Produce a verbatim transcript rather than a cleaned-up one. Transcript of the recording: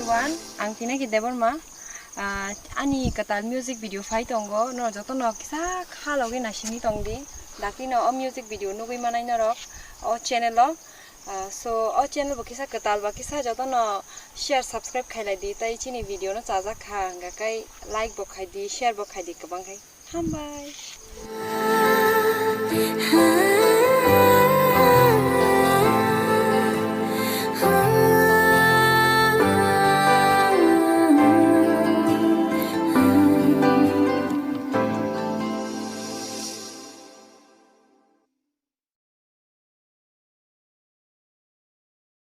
One, ang Pinaki Debbarma. Ah, ani kwtal music video phai tongo, no jotono kisa kha logi naisingwi tongdi. Daktino o music video nugwi manai norok o channel o. Ah, so o channel bo kisa kwtal ba kisa jotono share, subscribe khailai di, tai chini video no chajak kha hwnga kai like bo khai di, share bo khai di kwbang khai. Hambai.